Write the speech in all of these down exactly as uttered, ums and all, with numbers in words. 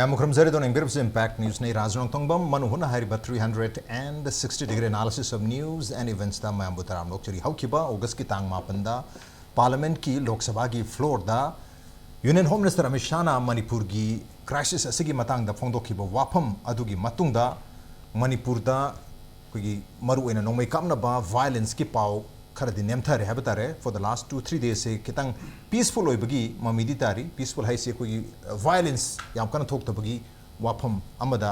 ꯃꯌꯥꯝ ꯈꯨꯔꯨꯝꯖꯔꯤ꯫ ꯑꯗꯣ ꯌꯦꯡꯕꯤꯔꯤꯕꯁꯤ Impact Newsꯅꯤ꯫ ꯔꯥꯖ ꯔꯣꯡꯊꯣꯡꯕꯝ, ꯃꯅꯨ ꯍꯨꯠꯅ ꯍꯥꯏꯔꯤꯕ three hundred and sixty degree analysis of news and eventsꯇ ꯃꯌꯥꯝꯕꯨ ꯇꯔꯥꯝꯅ ꯑꯣꯛꯆꯔꯤ꯫ ꯍꯧꯈꯤꯕ Augustꯀꯤ ꯇꯥꯡ ꯃꯥꯄꯟꯗ Parliamentꯀꯤ, ꯂꯣꯛ ꯁꯚꯥꯒꯤ floorꯗ Union Home Minister ꯑꯃꯤꯠ ꯁꯥꯍꯅ ꯃꯅꯤꯄꯨꯔꯒꯤ crisis ꯑꯁꯤꯒꯤ ꯃꯇꯥꯡꯗ ꯐꯣꯡꯗꯣꯛꯈꯤꯕ ꯋꯥꯐꯝ ꯑꯗꯨꯒꯤ ꯃꯇꯨꯡꯗ ꯃꯅꯤꯄꯨꯔꯗ ꯑꯩꯈꯣꯏꯒꯤ ꯃꯔꯨꯑꯣꯏꯅ ꯅꯣꯡꯃꯩ ꯀꯥꯞꯅꯕ violenceꯀꯤ ꯄꯥꯎ ꯈꯔꯗꯤ ꯅꯦꯝꯊꯔꯦ ꯍꯥꯏꯕ ꯇꯥꯔꯦ꯫ For the last two three daysꯁꯦ ꯈꯤꯇꯪ peaceful ꯑꯣꯏꯕꯒꯤ ꯃꯃꯤꯗꯤ ꯇꯥꯔꯤ꯫ Peaceful ꯍꯥꯏꯁꯦ ꯑꯩꯈꯣꯏꯒꯤ violence ꯌꯥꯝ ꯀꯟꯅ ꯊꯣꯛꯇꯕꯒꯤ ꯋꯥꯐꯝ ꯑꯃꯗ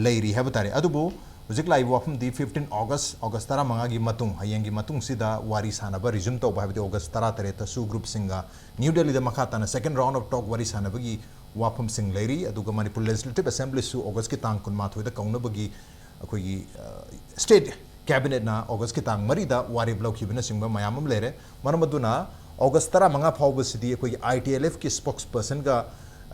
ꯂꯩꯔꯤ ꯍꯥꯏꯕ ꯇꯥꯔꯦ꯫ ꯑꯗꯨꯕꯨ ꯍꯧꯖꯤꯛ ꯂꯥꯛꯏꯕ ꯋꯥꯐꯝꯗꯤ fifteen August, August ꯇꯔꯥꯃꯉꯥꯒꯤ ꯃꯇꯨꯡ, ꯍꯌꯦꯡꯒꯤ ꯃꯇꯨꯡꯁꯤꯗ ꯋꯥꯔꯤ ꯁꯥꯟꯅꯕ resume ꯇꯧꯕ, ꯍꯥꯏꯕꯗꯤ August ꯇꯔꯥꯇꯔꯦꯠꯇꯁꯨ groupꯁꯤꯡꯒ New Delhiꯗ ꯃꯈꯥ ꯇꯥꯅ second round of talk ꯋꯥꯔꯤ ꯁꯥꯟꯅꯕꯒꯤ ꯋꯥꯐꯝꯁꯤꯡ ꯂꯩꯔꯤ꯫ ꯑꯗꯨꯒ ꯃꯅꯤꯄꯨꯔ Legislative Assemblyꯁꯨ Augustꯀꯤ ꯇꯥꯡ ꯀꯨꯟꯃꯥꯊꯣꯏꯗ ꯀꯧꯅꯕꯒꯤ ꯑꯩꯈꯣꯏꯒꯤ, ꯑ, state cabinetꯅ Augustꯀꯤ ꯇꯥꯡ ꯃꯔꯤꯗ ꯋꯥꯔꯦꯞ ꯂꯧꯈꯤꯕꯅꯆꯤꯡꯕ ꯃꯌꯥꯝ ꯑꯃ ꯂꯩꯔꯦ꯫ ꯃꯔꯝ ꯑꯗꯨꯅ August ꯇꯔꯥꯃꯉꯥ ꯐꯥꯎꯕꯁꯤꯗꯤ ꯑꯩꯈꯣꯏꯒꯤ ITLFꯀꯤ spokespersonꯒ,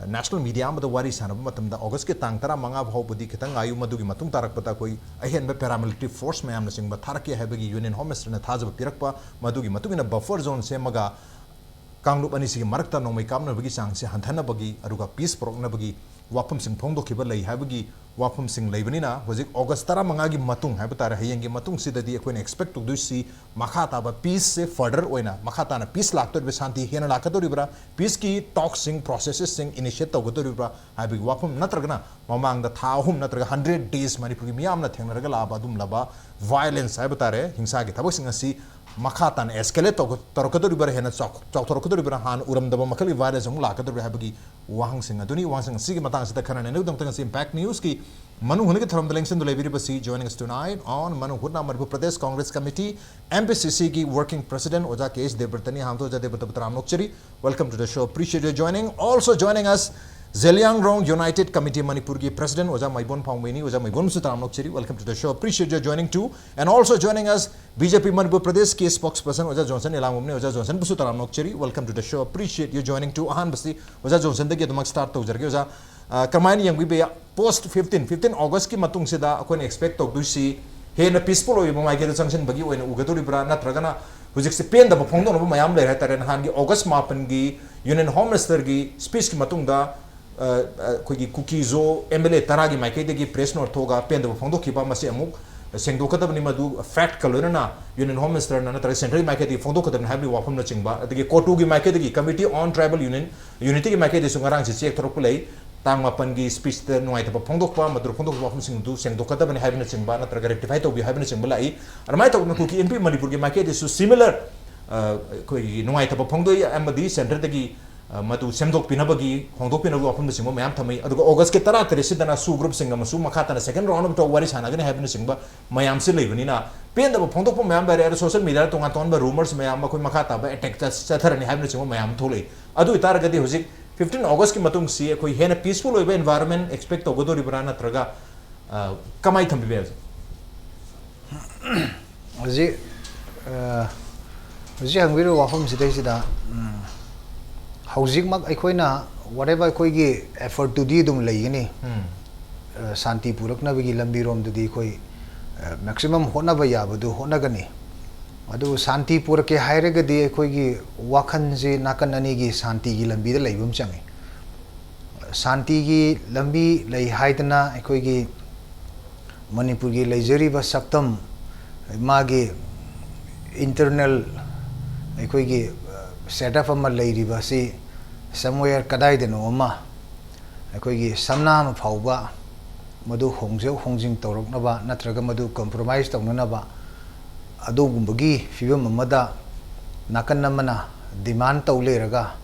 ꯑ, national media ꯑꯃꯗ ꯋꯥꯔꯤ ꯁꯥꯟꯅꯕ ꯃꯇꯝꯗ Augustꯀꯤ ꯇꯥꯡ ꯇꯔꯥꯃꯉꯥ ꯐꯥꯎꯕꯗꯤ ꯈꯤꯇꯪ ꯉꯥꯏꯌꯨ, ꯃꯗꯨꯒꯤ ꯃꯇꯨꯡ ꯇꯥꯔꯛꯄꯗ ꯑꯩꯈꯣꯏ ꯑꯍꯦꯟꯕ paramilitary force ꯃꯌꯥꯝꯅꯆꯤꯡꯕ ꯊꯥꯔꯛꯀꯦ ꯍꯥꯏꯕꯒꯤ Union Home Ministerꯅ ꯊꯥꯖꯕ ꯄꯤꯔꯛꯄ, ꯃꯗꯨꯒꯤ ꯃꯇꯨꯡ ꯏꯟꯅ buffer zone ꯁꯦꯝꯃꯒ ꯀꯥꯡꯂꯨꯞ ꯑꯅꯤꯁꯤꯒꯤ ꯃꯔꯛꯇ ꯅꯣꯡꯃꯩ ꯀꯥꯞꯅꯕꯒꯤ ꯆꯥꯡꯁꯦ ꯍꯟꯊꯅꯕꯒꯤ, ꯑꯗꯨꯒ peace ꯄꯨꯔꯛꯅꯕꯒꯤ ꯋꯥꯐꯝꯁꯤꯡ ꯐꯣꯡꯗꯣꯛꯈꯤꯕ ꯂꯩ ꯍꯥꯏꯕꯒꯤ ꯋꯥꯐꯝꯁꯤꯡ ꯂꯩꯕꯅꯤꯅ, ꯍꯧꯖꯤꯛ August ꯇꯔꯥꯃꯉꯥꯒꯤ ꯃꯇꯨꯡ ꯍꯥꯏꯕ ꯇꯥꯔꯦ, ꯍꯌꯦꯡꯒꯤ ꯃꯇꯨꯡꯁꯤꯗꯗꯤ ꯑꯩꯈꯣꯏꯅ expect ꯇꯧꯗꯣꯏꯁꯤ ꯃꯈꯥ ꯇꯥꯕ peaceꯁꯦ further ꯑꯣꯏꯅ, ꯃꯈꯥ ꯇꯥꯅ peace ꯂꯥꯛꯇꯣꯔꯤꯕ꯭ꯔꯥ, ꯁꯥꯟꯇꯤ ꯍꯦꯟꯅ ꯂꯥꯛꯀꯗꯧꯔꯤꯕ꯭ꯔꯥ, peaceꯀꯤ talkꯁꯤꯡ, processesꯁꯤꯡ initiate ꯇꯧꯒꯗꯧꯔꯤꯕ꯭ꯔꯥ ꯍꯥꯏꯕꯒꯤ ꯋꯥꯐꯝ, ꯅꯠꯇ꯭ꯔꯒꯅ ꯃꯃꯥꯡꯗ ꯊꯥ ꯑꯍꯨꯝ ꯅꯠꯇ꯭ꯔꯒ hundred days ꯃꯅꯤꯄꯨꯔꯒꯤ ꯃꯤꯌꯥꯝꯅ ꯊꯦꯡꯅꯔꯒ ꯂꯥꯛꯑꯕ ꯑꯗꯨꯝꯂꯕ violence ꯍꯥꯏꯕ ꯇꯥꯔꯦ, ꯍꯤꯡꯁꯥꯒꯤ ꯊꯕꯛꯁꯤꯡ ꯑꯁꯤ ꯃꯈꯥ ꯇꯥꯅ escalate ꯇꯧ-, ꯇꯧꯔꯛꯀꯗꯧꯔꯤꯕ꯭ꯔꯥ, ꯍꯦꯟꯅ ꯆꯥꯎ-, ꯆꯥꯎꯊꯣꯔꯛꯀꯗꯧꯔꯤꯕ꯭ꯔꯥ, ꯍꯥꯟꯅ ꯎꯔꯝꯗꯕ ꯃꯈꯜꯒꯤ violence ꯑꯃꯨꯛ ꯂꯥꯛꯀꯗꯧꯔꯤꯕ꯭ꯔꯥ ꯍꯥꯏꯕꯒꯤ ꯋꯥꯍꯪꯁꯤꯡ ꯑꯗꯨꯅꯤ꯫ ꯋꯥꯍꯪꯁꯤꯡ ꯑꯁꯤꯒꯤ ꯃꯇꯥꯡꯁꯤꯗ ꯈꯟꯅ ꯅꯩꯅꯕꯒꯤꯗꯃꯛꯇ ꯉꯁꯤ Impact Newsꯀꯤ ꯃꯅꯨꯡ ꯍꯨꯠꯅꯒꯤ ꯊꯧꯔꯝꯗ ꯂꯦꯡꯁꯤꯟꯗꯨꯅ ꯂꯩꯕꯤꯔꯤꯕꯁꯤ, joining us tonight on ꯃꯅꯨꯡ ꯍꯨꯠꯅ Manipur Pradesh Congress Committee, MPCCꯒꯤ working president ꯑꯣꯖꯥ ꯀꯦ ꯑꯦꯁ ꯗꯦꯕ꯭ꯔꯇꯅꯤ꯫ ꯑꯍꯥꯟꯕꯗ ꯑꯣꯖꯥ ꯗꯦꯕ꯭ꯔꯇꯕꯨ ꯇꯔꯥꯝꯅ ꯑꯣꯛꯆꯔꯤ꯫ Welcome to the show. Appreciate your joining. Also joining us, Zeliangrong United Committee ꯃꯅꯤꯄꯨꯔꯒꯤ president ꯑꯣꯖꯥ ꯃꯥꯏꯕꯣꯟ ꯐꯥꯎꯃꯩꯅꯤ꯫ ꯑꯣꯖꯥ ꯃꯥꯏꯕꯣꯟꯕꯨꯁꯨ ꯇꯔꯥꯝꯅ ꯑꯣꯛꯆꯔꯤ꯫ Welcome to the show. Appreciate your joining too. And also joining us, BJP Manipur Pradesh ꯀꯤ spokesperson ꯑꯣꯖꯥ ꯖꯣꯟꯁꯟ ꯏꯂꯥꯡꯕꯝꯅꯤ꯫ ꯑꯣꯖꯥ ꯖꯣꯟꯁꯟꯕꯨꯁꯨ ꯇꯔꯥꯝꯅ ꯑꯣꯛꯆꯔꯤ꯫ Welcome to the show. Appreciate your joining too. ꯑꯍꯥꯟꯕꯁꯤ ꯑꯣꯖꯥ ꯖꯣꯟꯁꯟꯗꯒꯤ ꯑꯗꯨꯃꯛ start ꯇꯧꯖꯔꯒꯦ꯫ ꯑꯣꯖꯥ, ꯑ, ꯀꯃꯥꯏꯅ ꯌꯦꯡꯕꯤꯕ ꯌꯥ-, post fifteen, fifteen Augustꯀꯤ ꯃꯇꯨꯡꯁꯤꯗ ꯑꯩꯈꯣꯏꯅ expect ꯇꯧꯗꯣꯏꯁꯤ ꯍꯦꯟꯅ peaceful ꯑꯣꯏꯕ ꯃꯥꯏꯀꯩꯗ ꯆꯪꯁꯤꯟꯕꯒꯤ ꯑꯣꯏꯅ ꯎꯒꯗꯧꯔꯤꯕ꯭ꯔꯥ, ꯅꯠꯇ꯭ꯔꯒꯅ ꯍꯧꯖꯤꯛꯁꯦ ꯄꯦꯟꯗꯕ ꯐꯣꯡꯗꯣꯛꯅꯕ ꯃꯌꯥꯝ ꯂꯩꯔꯦ ꯍꯥꯏꯇꯥꯔꯦ? ꯅꯍꯥꯟꯒꯤ August ꯃꯥꯄꯟꯒꯤ Union Home Ministerꯒꯤ speechꯀꯤ ꯃꯇꯨꯡꯗ ꯑ, ꯑ, ꯑꯩꯈꯣꯏꯒꯤ ꯀꯨꯀꯤ ꯖꯣ ꯑꯦꯝ ꯑꯦꯜ ꯑꯦ ꯇꯔꯥꯒꯤ ꯃꯥꯏꯀꯩꯗꯒꯤ ꯄ꯭ꯔꯦꯁ ꯅꯣꯠ ꯊꯣꯛꯑꯒ ꯄꯦꯟꯗꯕ ꯐꯣꯡꯗꯣꯛꯈꯤꯕ, ꯃꯁꯤ ꯑꯃꯨꯛ ꯁꯦꯡꯗꯣꯛꯀꯗꯕꯅꯤ꯫ ꯃꯗꯨ ꯐꯦꯛꯠꯀ ꯂꯣꯏꯅꯅ ꯌꯨꯅꯤꯌꯟ ꯍꯣꯝ ꯃꯤꯅꯤꯁꯇꯔꯅ ꯅꯠꯇ꯭ꯔꯒ ꯁꯦꯟꯇ꯭ꯔꯦꯜꯒꯤ ꯃꯥꯏꯀꯩꯗꯒꯤ ꯐꯣꯡꯗꯣꯛꯀꯗꯕꯅꯤ ꯍꯥꯏꯕꯒꯤ ꯋꯥꯐꯝꯅꯆꯤꯡꯕ, ꯑꯗꯒꯤ ꯀꯣꯇꯨꯒꯤ ꯃꯥꯏꯀꯩꯗꯒꯤ, ꯀꯃꯤꯇꯤ ꯑꯣꯟ ꯇ꯭ꯔꯥꯏꯕꯦꯜ ꯌꯨꯅꯤꯌꯟ, ꯌꯨꯅꯤꯇꯤꯒꯤ ꯃꯥꯏꯀꯩꯗꯒꯤꯁꯨ ꯉꯔꯥꯡꯁꯦ ꯆꯦꯛ ꯊꯣꯔꯛꯄ ꯂꯩ꯫ ꯇꯥꯡ ꯃꯥꯄꯟꯒꯤ ꯁ꯭ꯄꯤꯆꯇ ꯅꯨꯡꯉꯥꯏꯇꯕ ꯐꯣꯡꯗꯣꯛꯄ, ꯃꯗꯨ ꯐꯣꯡꯗꯣꯛꯄ ꯋꯥꯐꯝꯁꯤꯡꯗꯨ ꯁꯦꯡꯗꯣꯛꯀꯗꯕꯅꯤ ꯍꯥꯏꯕꯅꯆꯤꯡꯕ ꯅꯠꯇ꯭ꯔꯒ ꯔꯦꯛꯇꯤꯐꯥꯏ ꯇꯧꯕꯤꯌꯨ ꯍꯥꯏꯕꯅꯆꯤꯡꯕ ꯂꯥꯛꯏ꯫ ꯑꯗꯨꯃꯥꯏꯅ ꯇꯧꯗꯅ ꯀꯨꯀꯤ ꯏꯟꯄꯤ ꯃꯅꯤꯄꯨꯔꯒꯤ ꯃꯥꯏꯀꯩꯗꯁꯨ ꯁꯤꯃꯤꯂꯔ, ꯑ, ꯑꯩꯈꯣꯏꯒꯤ ꯅꯨꯡꯉꯥꯏꯇꯕ ꯐꯣꯡꯗꯣꯛꯏ ꯑꯃꯗꯤ ꯁꯦꯟꯇꯔꯗꯒꯤ, ꯑ, ꯃꯗꯨ ꯁꯦꯝꯗꯣꯛꯄꯤꯅꯕꯒꯤ, ꯍꯣꯡꯗꯣꯛꯄꯤꯅꯕꯒꯤ ꯋꯥꯐꯝꯅꯆꯤꯡꯕ ꯃꯌꯥꯝ ꯊꯝꯃꯤ꯫ ꯑꯗꯨꯒ ꯑꯣꯒꯁꯀꯤ ꯇꯔꯥ ꯇꯔꯦꯠꯁꯤꯗꯅ ꯁꯨ ꯒ꯭ꯔꯨꯞꯁꯤꯡ ꯑꯃꯁꯨ ꯃꯈꯥ ꯇꯥꯅ ꯁꯦꯀꯦꯟ ꯔꯥꯎꯟ ꯑꯃ ꯇꯧ ꯋꯥꯔꯤ ꯁꯥꯟꯅꯒꯅꯤ ꯍꯥꯏꯕꯅꯆꯤꯡꯕ ꯃꯌꯥꯝꯁꯤ ꯂꯩꯕꯅꯤꯅ, ꯄꯦꯟꯗꯕ ꯐꯣꯡꯗꯣꯛꯄ ꯃꯌꯥꯝ ꯂꯩꯔꯦ꯫ ꯑꯗꯣ ꯁꯣꯁꯤꯌꯦꯜ ꯃꯤꯗꯤꯌꯥꯗ ꯇꯣꯉꯥꯟ ꯇꯣꯉꯥꯟꯕ ꯔꯨꯃꯔꯁ ꯃꯌꯥꯝ, ꯃꯈꯣꯏ ꯃꯈꯥ ꯇꯥꯕ ꯑꯦꯇꯦꯛ ꯆꯠꯊꯔꯅꯤ ꯍꯥꯏꯕꯅꯆꯤꯡꯕ ꯃꯌꯥꯝ ꯊꯣꯛꯂꯛꯏ꯫ ꯑꯗꯨ ꯑꯣꯏꯇꯥꯔꯒꯗꯤ ꯍꯧꯖꯤꯛ ꯐꯤꯐꯇꯤꯟ ꯑꯣꯒꯁꯀꯤ ꯃꯇꯨꯡꯁꯤ ꯑꯩꯈꯣꯏ ꯍꯦꯟꯅ ꯄꯤꯁꯐꯨꯜ ꯑꯣꯏꯕ ꯑꯦꯟꯚꯥꯏꯔꯟꯃꯦꯟ ꯑꯦꯛꯁꯄꯦꯛ ꯇꯧꯒꯗꯧꯔꯤꯕ꯭ꯔꯥ, ꯅꯠꯇ꯭ꯔꯒ, ꯑ, ꯀꯃꯥꯏꯅ ꯊꯝꯕꯤꯕ ꯌꯥꯏ ꯍꯧꯖꯤꯛ? ꯍꯧꯖꯤꯛ, ꯑ, ꯍꯧꯖꯤꯛ ꯍꯪꯕꯤꯔꯤꯕ ꯋꯥꯐꯝꯁꯤꯗꯩꯁꯤꯗ, ꯎꯝ, ꯍꯧꯖꯤꯛꯃꯛ ꯑꯩꯈꯣꯏꯅ whatever ꯑꯩꯈꯣꯏꯒꯤ effortꯇꯨꯗꯤ ꯑꯗꯨꯝ ꯂꯩꯒꯅꯤ꯫ ꯎꯝ꯫ ꯑ, ꯁꯥꯟꯇꯤ ꯄꯨꯔꯛꯅꯕꯒꯤ ꯂꯝꯕꯤꯔꯣꯝꯗꯗꯤ ꯑꯩꯈꯣꯏ, ꯑ, maximum ꯍꯣꯠꯅꯕ ꯌꯥꯕꯗꯨ ꯍꯣꯠꯅꯒꯅꯤ꯫ ꯑꯗꯨꯕꯨ ꯁꯥꯟꯇꯤ ꯄꯨꯔꯛꯀꯦ ꯍꯥꯏꯔꯒꯗꯤ ꯑꯩꯈꯣꯏꯒꯤ ꯋꯥꯈꯜꯁꯤ ꯅꯥꯀꯟ ꯑꯅꯤꯒꯤ ꯁꯥꯟꯇꯤꯒꯤ ꯂꯝꯕꯤꯗ ꯂꯩꯕ ꯑꯃ ꯆꯪꯉꯤ꯫ ꯁꯥꯟꯇꯤꯒꯤ ꯂꯝꯕꯤ ꯂꯩ ꯍꯥꯏꯗꯅ ꯑꯩꯈꯣꯏꯒꯤ ꯃꯅꯤꯄꯨꯔꯒꯤ ꯂꯩꯖꯔꯤꯕ ꯁꯛꯇꯝ, ꯃꯥꯒꯤ internal ꯑꯩꯈꯣꯏꯒꯤ, ꯑ, setup ꯑꯃ ꯂꯩꯔꯤꯕ ꯑꯁꯤ somewhere ꯀꯗꯥꯏꯗꯅꯣ ꯑꯃ ꯑꯩꯈꯣꯏꯒꯤ ꯁꯝꯅꯥ ꯑꯃ ꯐꯥꯎꯕ ꯃꯗꯨ ꯍꯣꯡꯖ-, ꯍꯣꯡꯖꯤꯟ ꯇꯧꯔꯛꯅꯕ ꯅꯠꯇ꯭ꯔꯒ ꯃꯗꯨ compromise ꯇꯧꯅꯅꯕ ꯑꯗꯨꯒꯨꯝꯕꯒꯤ ꯐꯤꯕꯝ ꯑꯃꯗ ꯅꯥꯀꯟ ꯑꯃꯅ demand ꯇꯧ ꯂꯩꯔꯒ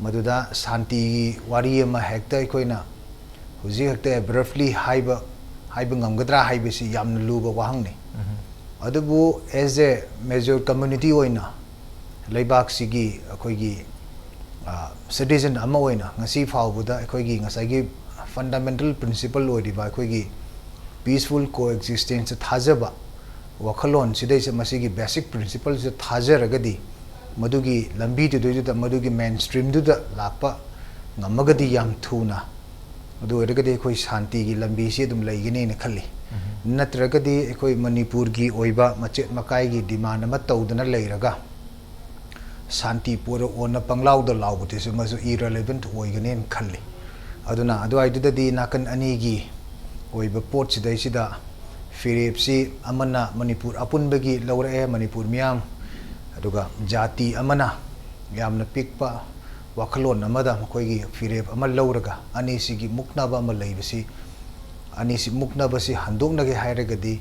ꯃꯗꯨꯗ ꯁꯥꯟꯇꯤꯒꯤ ꯋꯥꯔꯤ ꯑꯃ ꯍꯦꯛꯇ ꯑꯩꯈꯣꯏꯅ ꯍꯧꯖꯤꯛ ꯍꯦꯛꯇ abruptly ꯍꯥꯏꯕ, ꯍꯥꯏꯕ ꯉꯝꯒꯗ꯭ꯔꯥ ꯍꯥꯏꯕꯁꯤ ꯌꯥꯝꯅ ꯂꯨꯕ ꯋꯥꯍꯪꯅꯤ꯫ ꯎꯝ꯫ ꯑꯗꯨꯕꯨ as a major community ꯑꯣꯏꯅ ꯂꯩꯕꯥꯛꯁꯤꯒꯤ ꯑꯩꯈꯣꯏꯒꯤ, ꯑ, citizen ꯑꯃ ꯑꯣꯏꯅ ꯉꯁꯤ ꯐꯥꯎꯕꯗ ꯑꯩꯈꯣꯏꯒꯤ ꯉꯁꯥꯏꯒꯤ fundamental principle ꯑꯣꯏꯔꯤꯕ ꯑꯩꯈꯣꯏꯒꯤ peaceful coexistence ꯊꯥꯖꯕ ꯋꯥꯈꯜꯂꯣꯟ ꯁꯤꯗꯩꯁꯤꯗ, ꯃꯁꯤꯒꯤ basic principleꯁꯤꯗ ꯊꯥꯖꯔꯒꯗꯤ, ꯃꯗꯨꯒꯤ ꯂꯝꯕꯤꯗꯨꯗꯩꯗꯨꯗ, ꯃꯗꯨꯒꯤ mainstreamꯗꯨꯗ ꯂꯥꯛꯄ ꯉꯝꯃꯒꯗꯤ ꯌꯥꯝ ꯊꯨꯅ, ꯑꯗꯨ ꯑꯣꯏꯔꯒꯗꯤ ꯑꯩꯈꯣꯏ ꯁꯥꯟꯇꯤꯒꯤ ꯂꯝꯕꯤꯁꯤ ꯑꯗꯨꯝ ꯂꯩꯒꯅꯤꯅ ꯈꯜꯂꯤ꯫ ꯎꯝ꯫ ꯅꯠꯇ꯭ꯔꯒꯗꯤ ꯑꯩꯈꯣꯏ ꯃꯅꯤꯄꯨꯔꯒꯤ ꯑꯣꯏꯕ ꯃꯆꯦꯠ ꯃꯀꯥꯏꯒꯤ demand ꯑꯃ ꯇꯧꯗꯅ ꯂꯩꯔꯒ ꯁꯥꯟꯇꯤ ꯄꯨꯔꯛꯑꯣꯅ ꯄꯪꯂꯥꯎꯗ ꯂꯥꯎꯕꯗꯨꯁꯨ ꯃꯁꯨ irrelevant ꯑꯣꯏꯒꯅꯦꯅ ꯈꯜꯂꯤ꯫ ꯑꯗꯨꯅ ꯑꯗꯨꯋꯥꯏꯗꯨꯗꯗꯤ ꯅꯥꯀꯟ ꯑꯅꯤꯒꯤ ꯑꯣꯏꯕ ꯄꯣꯠ ꯁꯤꯗꯩꯁꯤꯗ ꯐꯤꯔꯦꯞꯁꯤ ꯑꯃꯅ ꯃꯅꯤꯄꯨꯔ ꯑꯄꯨꯟꯕꯒꯤ ꯂꯧꯔꯛꯑꯦ, ꯃꯅꯤꯄꯨꯔ ꯃꯤꯌꯥꯝ, ꯑꯗꯨꯒ ꯖꯥꯇꯤ ꯑꯃꯅ ꯌꯥꯝꯅ ꯄꯤꯛꯄ ꯋꯥꯈꯜꯂꯣꯟ ꯑꯃꯗ ꯃꯈꯣꯏꯒꯤ ꯐꯤꯔꯦꯞ ꯑꯃ ꯂꯧꯔꯒ ꯑꯅꯤꯁꯤꯒꯤ ꯃꯨꯛꯅꯕ ꯑꯃ ꯂꯩꯕꯁꯤ, ꯑꯅꯤꯁꯤ ꯃꯨꯛꯅꯕꯁꯤ ꯍꯟꯗꯣꯛꯅꯒꯦ ꯍꯥꯏꯔꯒꯗꯤ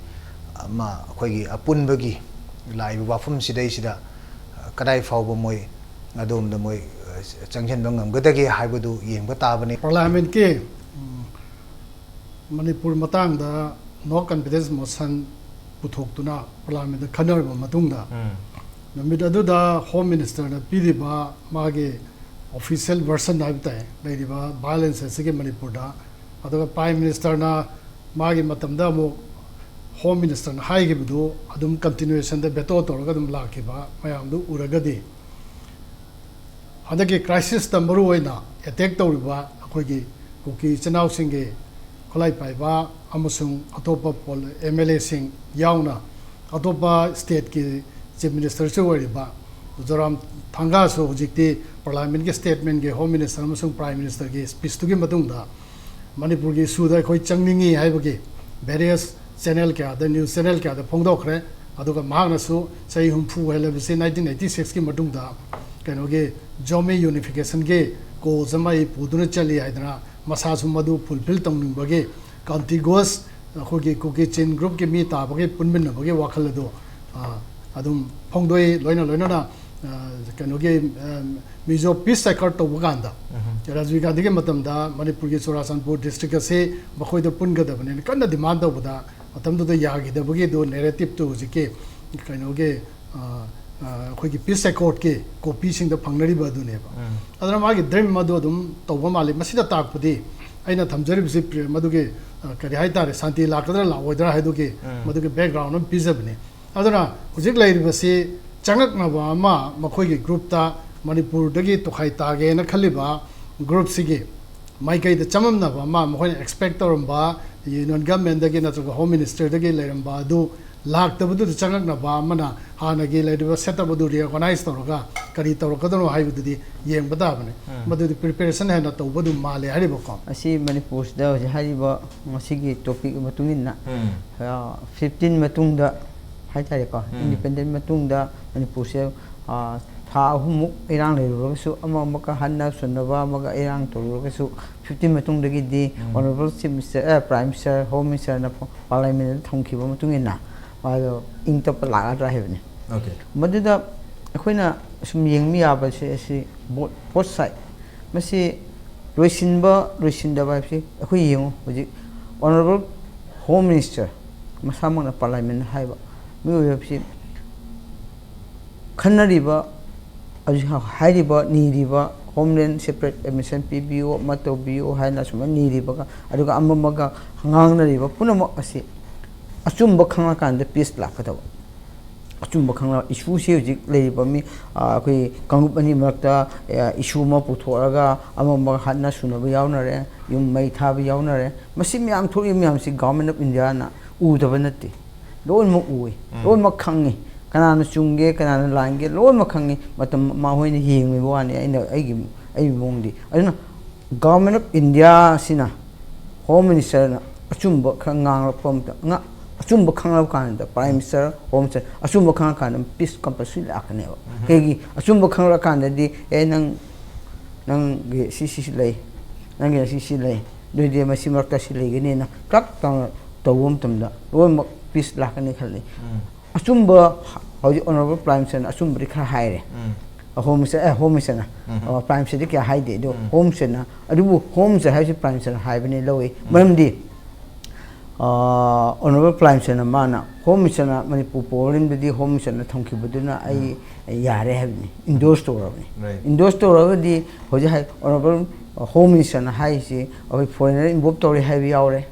ꯑꯃ ꯑꯩꯈꯣꯏꯒꯤ ꯑꯄꯨꯟꯕꯒꯤ ꯂꯥꯛꯏꯕ ꯋꯥꯐꯝꯁꯤꯗꯩꯁꯤꯗ ꯀꯗꯥꯏ ꯐꯥꯎꯕ ꯃꯣꯏ ꯑꯗꯣꯝꯗ ꯃꯣꯏ ꯆꯪꯁꯤꯟꯕ ꯉꯝꯒꯗꯒꯦ ꯍꯥꯏꯕꯗꯨ ꯌꯦꯡꯕ ꯇꯥꯕꯅꯤ꯫ ꯄꯥꯔꯂꯥꯃꯦꯟꯠꯀꯤ ꯎꯝ, ꯃꯅꯤꯄꯨꯔ ꯃꯇꯥꯡꯗ no confidence motion ꯄꯨꯊꯣꯛꯇꯨꯅ ꯄꯥꯔꯂꯥꯃꯦꯟꯠꯇ ꯈꯟꯅꯔꯕ ꯃꯇꯨꯡꯗ, ꯎꯝ꯫ ꯅꯨꯃꯤꯠ ꯑꯗꯨꯗ ꯍꯣꯝ ꯃꯤꯅꯤꯁꯇꯔꯅ ꯄꯤꯔꯤꯕ ꯃꯥꯒꯤ official version ꯍꯥꯏꯕ ꯇꯥꯏ, ꯂꯩꯔꯤꯕ violence ꯑꯁꯤꯒꯤ ꯃꯅꯤꯄꯨꯔꯗ, ꯑꯗꯨꯒ ꯄ꯭ꯔꯥꯏꯝ ꯃꯤꯅꯤꯁꯇꯔꯅ ꯃꯥꯒꯤ ꯃꯇꯝꯗ ꯑꯃꯨꯛ ꯍꯣꯝ ꯃꯤꯅꯤꯁꯇꯔꯅ ꯍꯥꯏꯈꯤꯕꯗꯨ ꯑꯗꯨꯝ continuationꯗ veto ꯇꯧꯔꯒ ꯑꯗꯨꯝ ꯂꯥꯛꯈꯤꯕ ꯃꯌꯥꯝꯗꯨ ꯎꯔꯒꯗꯤ, ꯍꯟꯗꯛꯀꯤ crisisꯇ ꯃꯔꯨ ꯑꯣꯏꯅ attack ꯇꯧꯔꯤꯕ ꯑꯩꯈꯣꯏꯒꯤ ꯀꯨꯀꯤ ꯏꯆꯤꯟ ꯏꯅꯥꯎꯁꯤꯡꯒꯤ ꯈꯨꯠꯂꯥꯏ ꯄꯥꯏꯕ ꯑꯃꯁꯨꯡ ꯑꯇꯣꯞꯄ ꯄꯣꯜ-, MLAꯁꯤꯡ ꯌꯥꯎꯅ ꯑꯇꯣꯞꯄ stateꯀꯤ chief ministerꯁꯨ ꯑꯣꯏꯔꯤꯕ ꯖꯣꯔꯥꯝ ꯊꯥꯡꯒꯥꯁꯨ ꯍꯧꯖꯤꯛꯇꯤ ꯄꯥꯔꯂꯥꯃꯦꯟꯠꯀꯤ statementꯀꯤ ꯍꯣꯝ ꯃꯤꯅꯤꯁꯇꯔ ꯑꯃꯁꯨꯡ ꯄ꯭ꯔꯥꯏꯝ ꯃꯤꯅꯤꯁꯇꯔꯒꯤ speechꯇꯨꯒꯤ ꯃꯇꯨꯡꯗ ꯃꯅꯤꯄꯨꯔꯒꯤ issueꯗ ꯑꯩꯈꯣꯏ ꯆꯪꯅꯤꯡꯏ ꯍꯥꯏꯕꯒꯤ various channel ꯀꯌꯥꯗ, news channel ꯀꯌꯥꯗ ꯐꯣꯡꯗꯣꯛꯈ꯭ꯔꯦ꯫ ꯑꯗꯨꯒ ꯃꯍꯥꯛꯅꯁꯨ ꯆꯍꯤ ꯍꯨꯝꯐꯨ ꯍꯦꯜꯂꯕꯁꯤ nineteen eighty sixꯀꯤ ꯃꯇꯨꯡꯗ ꯀꯩꯅꯣꯒꯤ Zomi unificationꯒꯤ cause ꯑꯃ ꯑꯩ ꯄꯨꯗꯨꯅ ꯆꯠꯂꯤ ꯍꯥꯏꯗꯅ ꯃꯁꯥꯁꯨ ꯃꯗꯨ fulfil ꯇꯧꯅꯤꯡꯕꯒꯤ contiguous ꯑꯩꯈꯣꯏꯒꯤ ꯀꯨꯀꯤ ꯆꯤꯟ groupꯀꯤ ꯃꯤ ꯇꯥꯕꯒꯤ ꯄꯨꯟꯃꯤꯟꯅꯕꯒꯤ ꯋꯥꯈꯜ ꯑꯗꯨ, ꯑ, ꯑꯗꯨꯝ ꯐꯣꯡꯗꯣꯛꯏ꯫ ꯂꯣꯏꯅ ꯂꯣꯏꯅꯅ, ꯑ, ꯀꯩꯅꯣꯒꯤ, ꯑ, ꯃꯤꯖꯣ peace accord ꯇꯧꯕ ꯀꯥꯟꯗ ꯎꯝ꯫ ꯔꯥꯖꯤꯕ ꯒꯥꯟꯙꯤꯒꯤ ꯃꯇꯝꯗ ꯃꯅꯤꯄꯨꯔꯒꯤ ꯆꯨꯔꯥꯆꯥꯟꯄꯨꯔ district ꯑꯁꯤ ꯃꯈꯣꯏꯗ ꯄꯨꯟꯒꯗꯕꯅꯦꯅ ꯀꯟꯅ demand ꯇꯧꯕꯗ ꯃꯇꯝꯗꯨꯗ ꯌꯥꯈꯤꯗꯕꯒꯤꯗꯨ narrativeꯇꯨ ꯍꯧꯖꯤꯛꯀꯤ ꯀꯩꯅꯣꯒꯤ, ꯑ, ꯑ, ꯑꯩꯈꯣꯏꯒꯤ peace accordꯀꯤ copyꯁꯤꯡꯗ ꯐꯪꯅꯔꯤꯕ ꯑꯗꯨꯅꯦꯕ꯫ ꯎꯝ꯫ ꯑꯗꯨꯅ ꯃꯥꯒꯤ dream ꯑꯗꯨ ꯑꯗꯨꯝ ꯇꯧꯕ ꯃꯥꯜꯂꯤ꯫ ꯃꯁꯤꯗ ꯇꯥꯛꯄꯗꯤ ꯑꯩꯅ ꯊꯝꯖꯔꯤꯕꯁꯤ ꯄ꯭ꯔꯤ-, ꯃꯗꯨꯒꯤ, ꯑ, ꯀꯔꯤ ꯍꯥꯏꯇꯥꯔꯦ, ꯁꯥꯟꯇꯤ ꯂꯥꯛꯀꯗ꯭ꯔꯥ ꯂꯥꯛꯑꯣꯏꯗ꯭ꯔꯥ ꯍꯥꯏꯗꯨꯒꯤ ꯎꯝ꯫ ꯃꯗꯨꯒꯤ background ꯑꯃ ꯄꯤꯖꯕꯅꯤ꯫ ꯑꯗꯨꯅ ꯍꯧꯖꯤꯛ ꯂꯩꯔꯤꯕꯁꯤ ꯆꯉꯛꯅꯕ ꯑꯃ ꯃꯈꯣꯏꯒꯤ groupꯇ ꯃꯅꯤꯄꯨꯔꯗꯒꯤ ꯇꯣꯈꯥꯏ ꯇꯥꯒꯦꯅ ꯈꯜꯂꯤꯕ groupꯁꯤꯒꯤ ꯃꯥꯏꯀꯩꯗ ꯆꯃꯝꯅꯕ ꯑꯃ ꯃꯈꯣꯏꯅ expect ꯇꯧꯔꯝꯕ union governmentꯗꯒꯤ ꯅꯠꯇ꯭ꯔꯒ home ministerꯗꯒꯤ ꯂꯩꯔꯝꯕ ꯑꯗꯨ ꯂꯥꯛꯇꯕꯗꯨꯗ ꯆꯪꯉꯛꯅꯕ ꯑꯃꯅ ꯍꯥꯟꯅꯒꯤ ꯂꯩꯔꯤꯕ ꯁꯦꯠ ꯑꯞ ꯑꯗꯨ ꯔꯤꯑꯣꯔꯒꯅꯥꯏꯁ ꯇꯧꯔꯒ ꯀꯔꯤ ꯇꯧꯔꯛꯀꯗꯕꯅꯣ ꯍꯥꯏꯕꯗꯨꯗꯤ ꯌꯦꯡꯕ ꯇꯥꯕꯅꯤ꯫ ꯎꯝ꯫ ꯃꯗꯨꯗꯤ ꯄ꯭ꯔꯤꯄꯦꯔꯦꯁꯟ ꯍꯦꯟꯅ ꯇꯧꯕ ꯑꯗꯨꯝ ꯃꯥꯜꯂꯦ ꯍꯥꯏꯔꯤꯕꯀꯣ꯫ ꯑꯁꯤ ꯃꯅꯤꯄꯨꯔꯁꯤꯗ ꯍꯧꯖꯤꯛ ꯍꯥꯏꯔꯤꯕ ꯉꯁꯤꯒꯤ ꯇꯣꯄꯤꯛ ꯃꯇꯨꯡ ꯏꯟꯅ, ꯎꯝ꯫ ꯑ, ꯐꯤꯐꯇꯤꯟ ꯃꯇꯨꯡꯗ ꯍꯥꯏꯇꯥꯔꯦꯀꯣ, ꯎꯝ꯫ ꯏꯟꯗꯤꯄꯦꯟꯗꯦꯟ ꯃꯇꯨꯡꯗ ꯃꯅꯤꯄꯨꯔꯁꯦ, ꯑ, ꯊꯥ ꯑꯍꯨꯝꯃꯨꯛ ꯏꯔꯥꯡ ꯂꯩꯔꯨꯔꯒꯁꯨ, ꯑꯃ ꯑꯃꯒ ꯍꯟꯅ ꯁꯨꯅꯕ ꯑꯃꯒ ꯏꯔꯥꯡ ꯇꯧꯔꯨꯔꯒꯁꯨ, ꯐꯤꯐꯇꯤꯟ ꯃꯇꯨꯡꯗꯒꯤꯗꯤ ꯎꯝ꯫ ꯑꯣꯅꯔꯦꯕꯜ ꯆꯤꯐ ꯃꯤꯅꯤꯁꯇꯔ, ꯑ, ꯄ꯭ꯔꯥꯏꯝ ꯃꯤꯅꯤꯁꯇꯔ, ꯍꯣꯝ ꯃꯤꯅꯤꯁꯇꯔꯅ ꯄꯥꯔꯂꯤꯌꯥꯃꯦꯟꯗ ꯊꯝꯈꯤꯕ ꯃꯇꯨꯡ ꯏꯟꯅ ꯃꯥꯗꯣ ꯏꯪ ꯇꯞꯄ ꯂꯥꯛꯀꯗ꯭ꯔꯥ ꯍꯥꯏꯕꯅꯤ꯫ ꯑꯣꯀꯦ꯫ ꯃꯗꯨꯗ ꯑꯩꯈꯣꯏꯅ ꯁꯨꯝ ꯌꯦꯡꯕ ꯌꯥꯕꯁꯦ ꯑꯁꯤ ꯕꯣꯠ, ꯕꯣꯠ ꯁꯥꯏꯠ, ꯃꯁꯤ ꯂꯣꯏꯁꯤꯟꯕ ꯂꯣꯏꯁꯤꯟꯗꯕ ꯍꯥꯏꯕꯁꯤ ꯑꯩꯈꯣꯏ ꯌꯦꯡꯉꯨ, ꯍꯧꯖꯤꯛ ꯑꯣꯅꯔꯦꯕꯜ ꯍꯣꯝ ꯃꯤꯅꯤꯁꯇꯔ ꯃꯁꯥꯃꯛꯅ ꯄꯥꯔꯂꯤꯌꯥꯃꯦꯟꯗ ꯍꯥꯏꯕ ꯃꯤꯑꯣꯏ ꯍꯥꯏꯕꯁꯤ ꯈꯟꯅꯔꯤꯕ, ꯍꯧꯖꯤꯛ ꯍꯥꯏꯔꯤꯕ, ꯅꯤꯔꯤꯕ ꯍꯣꯝꯂꯦꯟ ꯁꯦꯄꯔꯦꯠ ꯑꯦꯗꯃꯤꯅꯤꯁꯇ꯭ꯔꯦꯁꯟ ꯄꯤꯕꯤꯌꯨ, ꯑꯃ ꯇꯧꯕꯤꯌꯨ ꯍꯥꯏꯅ ꯁꯨꯃꯥꯏꯅ ꯅꯤꯔꯤꯕꯒ, ꯑꯗꯨꯒ ꯑꯃ ꯑꯃꯒ ꯉꯥꯡꯅꯔꯤꯕ ꯄꯨꯝꯅꯃꯛ ꯑꯁꯤ ꯑꯆꯨꯝꯕ ꯈꯪꯂꯀꯥꯟꯗ ꯄꯤꯁ ꯂꯥꯛꯀꯗꯕ꯫ ꯑꯆꯨꯝꯕ ꯈꯪꯂ, ꯏꯁꯨꯁꯤ ꯍꯧꯖꯤꯛ ꯂꯩꯔꯤꯕ ꯃꯤ, ꯑ, ꯑꯩꯈꯣꯏ ꯀꯥꯡꯂꯨꯞ ꯑꯅꯤ ꯃꯔꯛꯇ, ꯑ, ꯏꯁꯨ ꯑꯃ ꯄꯨꯊꯣꯛꯑꯒ ꯑꯃ ꯑꯃꯒ ꯍꯥꯠꯅ ꯁꯨꯅꯕ ꯌꯥꯎꯅꯔꯦ, ꯌꯨꯝ ꯃꯩ ꯊꯥꯕ ꯌꯥꯎꯅꯔꯦ꯫ ꯃꯁꯤ ꯃꯌꯥꯝ ꯊꯣꯛꯂꯤꯕ ꯃꯌꯥꯝꯁꯤ ꯒꯚꯔꯟꯃꯦꯟ ꯑꯣꯐ ꯏꯟꯗꯤꯌꯥꯅ ꯎꯗꯕ ꯅꯠꯇꯦ, ꯂꯣꯏꯅꯃꯛ ꯎꯏ, ꯎꯝ꯫ ꯂꯣꯏꯅꯃꯛ ꯈꯪꯉꯤ꯫ ꯀꯅꯥꯅ ꯆꯨꯝꯒꯦ, ꯀꯅꯥꯅ ꯂꯥꯟꯒꯦ, ꯂꯣꯏꯅꯃꯛ ꯈꯪꯉꯤ꯫ ꯃꯇꯝ ꯃꯈꯣꯏꯅ ꯌꯦꯡꯂꯤꯕ ꯋꯥꯅꯤ, ꯑꯩꯅ ꯑꯩꯒꯤ, ꯑꯩꯒꯤ ꯃꯑꯣꯡꯗꯤ꯫ ꯑꯗꯨꯅ ꯒꯚꯔꯟꯃꯦꯟ ꯑꯣꯐ ꯏꯟꯗꯤꯌꯥꯁꯤꯅ ꯍꯣꯝ ꯃꯤꯅꯤꯁꯇꯔꯅ ꯑꯆꯨꯝꯕ ꯈꯔ ꯉꯥꯡꯂꯛꯄ ꯃꯇꯝ, ꯉ-, ꯑꯆꯨꯝꯕ ꯈꯪꯂꯕ ꯀꯥꯟꯗ ꯄ꯭ꯔꯥꯏꯝ ꯃꯤꯅꯤꯁꯇꯔ, ꯍꯣꯝ ꯃꯤꯅꯤꯁꯇꯔ ꯑꯆꯨꯝꯕ ꯈꯪꯉꯀꯥꯟꯗ ꯄꯤꯁ ꯀꯝꯄꯜꯁꯔꯤ ꯂꯥꯛꯀꯅꯦꯕ꯫ ꯎꯝ꯫ ꯀꯩꯒꯤ? ꯑꯆꯨꯝꯕ ꯈꯪꯂꯀꯥꯟꯗꯗꯤ, "ꯑꯦ, ꯅꯪ, ꯅꯪꯒꯤ ꯁꯤ, ꯁꯤ, ꯁꯤ ꯂꯩ, ꯅꯪꯒꯤ ꯁꯤ, ꯁꯤ ꯂꯩ, ꯑꯗꯨꯏꯗꯤ ꯃꯁꯤ ꯃꯔꯛꯇ ꯁꯤ ꯂꯩꯒꯅꯤꯅ" ꯇꯛ ꯇꯧꯅ ꯇꯧꯕ ꯃꯇꯝꯗ ꯂꯣꯏꯅꯃꯛ ꯄꯤꯁ ꯂꯥꯛꯀꯅꯤ ꯈꯜꯂꯤ꯫ ꯎꯝ꯫ ꯑꯆꯨꯝꯕ, ꯍꯧꯖꯤꯛ ꯑꯣꯅꯔꯦꯕꯜ ꯄ꯭ꯔꯥꯏꯝ ꯃꯤꯅꯤꯁꯇꯔꯅ ꯑꯆꯨꯝꯕꯗꯤ ꯈꯔ ꯍꯥꯏꯔꯦ꯫ ꯎꯝ꯫ ꯍꯣꯝ ꯃꯤꯅꯤꯁꯇꯔ, ꯑꯦ, ꯍꯣꯝ ꯃꯤꯅꯤꯁꯇꯔꯅ, ꯎꯝ꯫ ꯑ, ꯄ꯭ꯔꯥꯏꯝ ꯃꯤꯅꯤꯁꯇꯔꯗꯤ ꯀꯌꯥ ꯍꯥꯏꯗꯦ, ꯑꯗꯣ ꯎꯝ꯫ ꯍꯣꯝ ꯃꯤꯅꯤꯁꯇꯔꯅ, ꯑꯗꯨꯕꯨ ꯍꯣꯝ ꯃꯤꯅꯤꯁꯇꯔ ꯍꯥꯏꯕꯁꯤ ꯄ꯭ꯔꯥꯏꯝ ꯃꯤꯅꯤꯁꯇꯔꯅ ꯍꯥꯏꯕꯅꯤ ꯂꯧꯏ꯫ ꯎꯝ꯫ ꯃꯔꯝꯗꯤ, ꯑ, ꯑꯣꯅꯔꯦꯕꯜ ꯄ꯭ꯔꯥꯏꯝ ꯃꯤꯅꯤꯁꯇꯔꯅ ꯃꯥꯅ ꯍꯣꯝ ꯃꯤꯅꯤꯁꯇꯔꯅ ꯃꯅꯤꯄꯨꯔ ꯄ꯭ꯔꯣꯕ꯭ꯂꯦꯝꯗꯗꯤ ꯍꯣꯝ ꯃꯤꯅꯤꯁꯇꯔꯅ ꯊꯝꯈꯤꯕꯗꯨꯅ ꯑꯩ ꯎꯝ꯫ ꯌꯥꯔꯦ ꯍꯥꯏꯕꯅꯤ, ꯏꯟꯗꯣꯔꯁ ꯇꯧꯔꯕꯅꯤ꯫ ꯔꯥꯏꯠ꯫ ꯏꯟꯗꯣꯔꯁ ꯇꯧꯔꯒꯗꯤ ꯍꯧꯖꯤꯛ ꯍꯥꯏ ꯑꯣꯅꯔꯦꯕꯜ ꯍꯣꯝ ꯃꯤꯅꯤꯁꯇꯔꯅ ꯍꯥꯏꯔꯤꯁꯤ ꯑꯩꯈꯣꯏ ꯐꯣꯔꯦꯟꯅꯔ ꯏꯟꯚꯣꯜꯕ ꯇꯧꯔꯦ ꯍꯥꯏꯕ ꯌꯥꯎꯔꯦ꯫